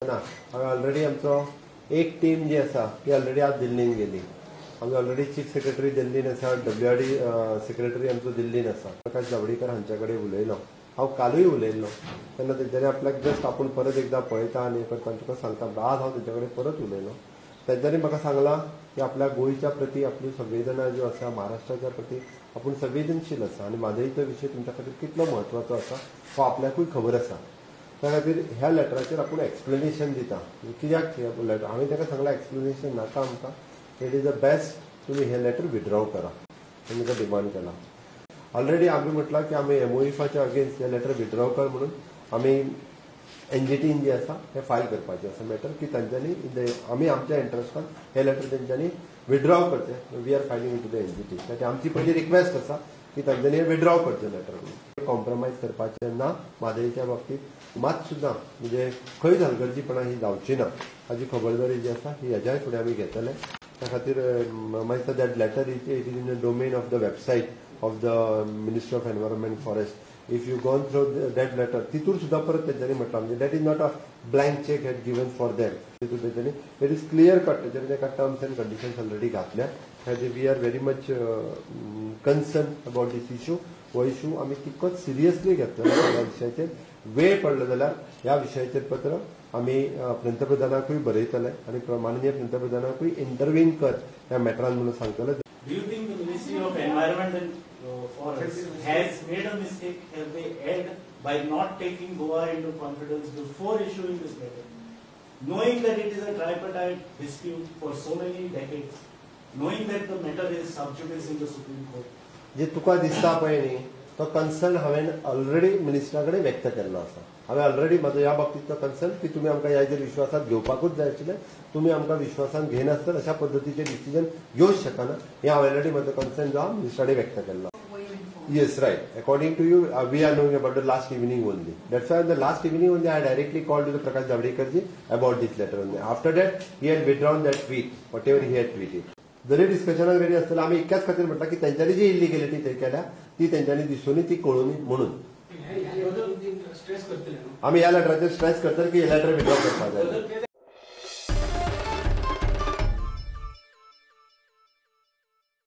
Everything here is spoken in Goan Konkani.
ना, हांवें ऑलरेडी आमचो एक टीम जी आसा ती ऑलरेडी आज दिल्लीन गेली. आमचो ऑलरेडी चीफ सेक्रेटरी दिल्लीन आसा, WRD secretary आमचो दिल्लीन आसा. प्रकाश जावडेकर हांच्या कडेन उलयलो, हांव कालूय उलयल्लो तेन्ना तेंच्यांनी आपल्याक जस्ट आपूण परत एकदां पळयता आनी करता तुका सांगता. आज हांव तेंच्या कडेन परत उलयलो, तेंच्यांनी म्हाका सांगलां की आपल्या गोंयच्या प्रती आपल्यो संवेदना ज्यो आसा, महाराष्ट्राच्या प्रती आपूण संवेदनशील आसा आनी म्हादयचो विशय तुमच्या खातीर कितलो म्हत्वाचो आसा हो आपल्याकूय खबर आसा. त्या खातीर ह्या लेटराचेर आपूण एक्सप्लेनेशन दिता. कित्याक लेटर हांवें ताका सांगलां एक्सप्लेनेशन नाका आमकां, it is the best तुमी हें लेटर विड्रॉ करा आनी ताका डिमांड केला. ऑलरेडी आमी म्हटलां की आमी MOEFाच्या अगेन्स्ट हें लेटर विड्रॉ कर म्हणून आमी NGTन जे आसा हें फायल करपाचें आसा मॅटर की तांच्यांनी आमी आमच्या इंट्रस्टान हें लेटर तेंच्यांनी विड्रॉ करचें. We are filing in to the NGT. ताची आमची पयली रिक्वेस्ट आसा की तांच्यांनी हें विड्रॉ करचें लेटर म्हणून. कॉम्प्रोमायज करपाचें ना म्हादयच्या बाबतींत मात सुद्दां, म्हणजे खंयच हलगर्जीपणां ही जावची ना हाची खबरदारी जी आसा ही हेज्याय फुडें आमी घेतले. त्या खातीर मागीर that letter it is in the domain of the website of the Ministry of Environment Forest. If you gone through that letter तितूर सुद्दां परत तेंच्यांनी म्हटलां, म्हणजे that is not a blank cheque had given for them. तितूर तेंच्यांनी it is clear cut, तेंच्यांनी ताका टर्म्स एंड कंडिशन्स ऑलरेडी घातल्या. खातीर we are very much concern about this issue. हो इशू आमी तितकोच सिरियसली घेतलो. ह्या विशयाचेर वेळ पडलो जाल्यार ह्या विशयाचेर पत्र आमी पंतप्रधानाकूय बरयतले आनी माननीय पंतप्रधानाकूय इंटरव्हीन कर ह्या मॅटरान म्हणून सांगतले. Do you think the Ministry of Environment and Forests has made a mistake? Have they erred by not taking Goa into confidence before issuing this letter? Knowing that it is a tripartite dispute for so many decades, knowing that the matter is sub judice in the Supreme Court. जे तुका दिसता पळय न्ही तो कन्सर्न हांवें ऑलरेडी मिनिस्टरा कडेन व्यक्त केल्लो आसा. हांवें ऑलरेडी म्हजो ह्या बाबतींतलो कन्सर्न की तुमी आमकां ह्याचेर विश्वासात घेवपाकूच जाय आशिल्लें, तुमी आमकां विश्वासान घेनासतना अशा पद्दतीचे डिसिजन घेवंक शकना हें हांवें ऑलरेडी म्हजो कन्सर्न जो आहा मिनिस्टरा कडेन व्यक्त केल्लो. Yes, right. According to you, we are knowing about the last evening only. That's why in the last evening only I directly called to the Prakash Javadekar ji about this letter only. After that, he had withdrawn that tweet, whatever he had tweeted. जरी डिस्कशनाक रेडी आसतलो आमी इतक्याच खातीर म्हणटा की तेंच्यांनी जी इल्लिगेलिटी थंय केल्या ती तेंच्यांनी दिसूनी ती कळुनी म्हणून आमी ह्या लेटराचेर स्ट्रेस करतले की हे लेटर विड्रॉ करपाक जाय.